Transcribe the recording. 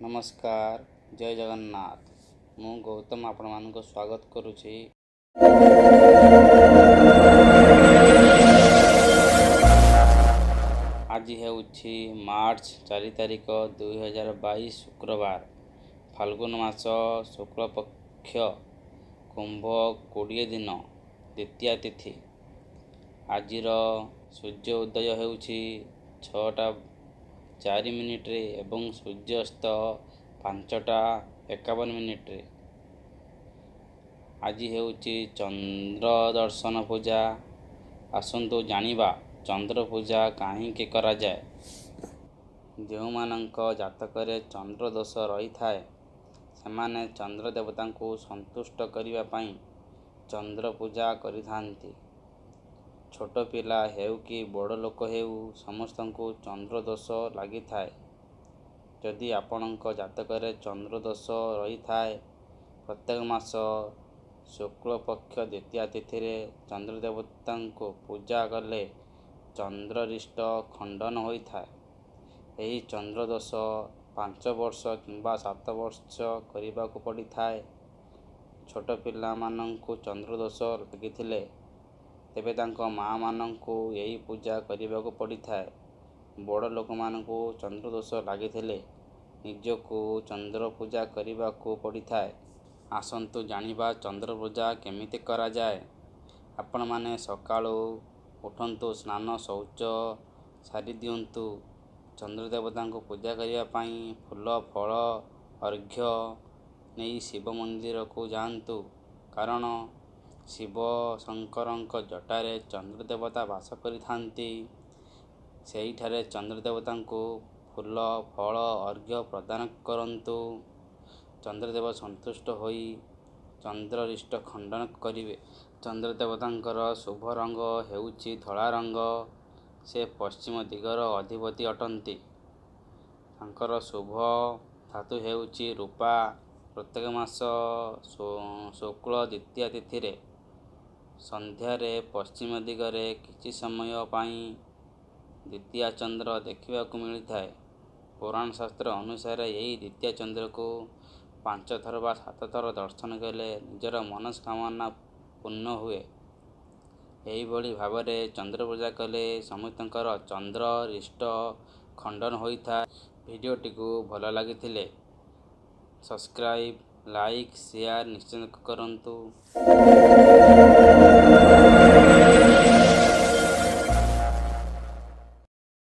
ନମସ୍କାର, ଜୟ ଜଗନ୍ନାଥ। ମୁଁ ଗୌତମ ଆପଣମାନଙ୍କୁ ସ୍ୱାଗତ କରୁଛି। ଆଜି ହେଉଛି ମାର୍ଚ୍ଚ 4 ତାରିଖ, 2022, ଶୁକ୍ରବାର, ଫାଲ୍ଗୁନ ମାସ ଶୁକ୍ଳପକ୍ଷ କୁମ୍ଭ 20 ଦିନ, ଦ୍ୱିତୀୟା ତିଥି। ଆଜିର ସୂର୍ଯ୍ୟ ଉଦୟ ହେଉଛି 6ଟା 4 ମିନିଟ୍ରେ ଏବଂ ସୂର୍ଯ୍ୟାସ୍ତ 5ଟା 51 ମିନିଟ୍ରେ। ଆଜି ହେଉଛି ଚନ୍ଦ୍ର ଦର୍ଶନ ପୂଜା। ଆସନ୍ତୁ ଜାଣିବା ଚନ୍ଦ୍ର ପୂଜା କାହିଁକି କରାଯାଏ। ଯେଉଁମାନଙ୍କ ଜାତକରେ ଚନ୍ଦ୍ର ଦୋଷ ରହିଥାଏ, ସେମାନେ ଚନ୍ଦ୍ର ଦେବତାଙ୍କୁ ସନ୍ତୁଷ୍ଟ କରିବା ପାଇଁ ଚନ୍ଦ୍ର ପୂଜା କରିଥାନ୍ତି। ଛୋଟ ପିଲା ହେଉ କି ବଡ଼ ଲୋକ ହେଉ, ସମସ୍ତଙ୍କୁ ଚନ୍ଦ୍ର ଦୋଷ ଲାଗିଥାଏ। ଯଦି ଆପଣଙ୍କ ଜାତକରେ ଚନ୍ଦ୍ର ଦୋଷ ରହିଥାଏ, ପ୍ରତ୍ୟେକ ମାସ ଶୁକ୍ଳପକ୍ଷ ଦ୍ୱିତୀୟା ତିଥିରେ ଚନ୍ଦ୍ର ଦେବତାଙ୍କୁ ପୂଜା କଲେ ଚନ୍ଦ୍ରାରିଷ୍ଟ ଖଣ୍ଡନ ହୋଇଥାଏ। ଏହି ଚନ୍ଦ୍ର ଦୋଷ 5 ବର୍ଷ କିମ୍ବା 7 ବର୍ଷ କରିବାକୁ ପଡ଼ିଥାଏ। ଛୋଟ ପିଲାମାନଙ୍କୁ ଚନ୍ଦ୍ର ଦୋଷ ଲାଗିଥିଲେ, ତେବେ ତାଙ୍କ ମା'ମାନଙ୍କୁ ଏହି ପୂଜା କରିବାକୁ ପଡ଼ିଥାଏ। ବଡ଼ ଲୋକମାନଙ୍କୁ ଚନ୍ଦ୍ର ଦୋଷ ଲାଗିଥିଲେ ନିଜକୁ ଚନ୍ଦ୍ର ପୂଜା କରିବାକୁ ପଡ଼ିଥାଏ। ଆସନ୍ତୁ ଜାଣିବା ଚନ୍ଦ୍ର ପୂଜା କେମିତି କରାଯାଏ। ଆପଣମାନେ ସକାଳୁ ଉଠନ୍ତୁ, ସ୍ନାନ ଶୌଚ ସାରିଦିଅନ୍ତୁ। ଚନ୍ଦ୍ର ଦେବତାଙ୍କୁ ପୂଜା କରିବା ପାଇଁ ଫୁଲ, ଫଳ, ଅର୍ଘ୍ୟ ନେଇ ଶିବ ମନ୍ଦିରକୁ ଯାଆନ୍ତୁ, କାରଣ ଶିବ ଶଙ୍କରଙ୍କ ଜଟାରେ ଚନ୍ଦ୍ର ଦେବତା ବାସ କରିଥାନ୍ତି। ସେହିଠାରେ ଚନ୍ଦ୍ର ଦେବତାଙ୍କୁ ଫୁଲ, ଫଳ, ଅର୍ଘ୍ୟ ପ୍ରଦାନ କରନ୍ତୁ। ଚନ୍ଦ୍ରଦେବ ସନ୍ତୁଷ୍ଟ ହୋଇ ଚନ୍ଦ୍ରାରିଷ୍ଟ ଖଣ୍ଡନ କରିବେ। ଚନ୍ଦ୍ର ଦେବତାଙ୍କର ଶୁଭ ରଙ୍ଗ ହେଉଛି ଧଳା ରଙ୍ଗ। ସେ ପଶ୍ଚିମ ଦିଗର ଅଧିପତି ଅଟନ୍ତି। ତାଙ୍କର ଶୁଭ ଧାତୁ ହେଉଛି ରୂପା। ପ୍ରତ୍ୟେକ ମାସ ଶୁକ୍ଳ ଦ୍ୱିତୀୟା ତିଥିରେ ସନ୍ଧ୍ୟାରେ ପଶ୍ଚିମ ଦିଗରେ କିଛି ସମୟ ପାଇଁ ଦ୍ୱିତୀୟା ଚନ୍ଦ୍ର ଦେଖିବାକୁ ମିଳିଥାଏ। ପୁରାଣ ଶାସ୍ତ୍ର ଅନୁସାରେ ଏହି ଦ୍ୱିତୀୟା ଚନ୍ଦ୍ରକୁ 5 ଥର ବା 7 ଥର ଦର୍ଶନ କଲେ ନିଜର ମନସ୍କାମନା ପୂର୍ଣ୍ଣ ହୁଏ। ଏହିଭଳି ଭାବରେ ଚନ୍ଦ୍ର ପୂଜା କଲେ ସମସ୍ତଙ୍କର ଚନ୍ଦ୍ରାରିଷ୍ଟ ଖଣ୍ଡନ ହୋଇଥାଏ। ଭିଡ଼ିଓଟିକୁ ଭଲ ଲାଗିଥିଲେ ସବସ୍କ୍ରାଇବ୍, ଲାଇକ୍, ସେୟାର ନିଶ୍ଚୟ କରନ୍ତୁ।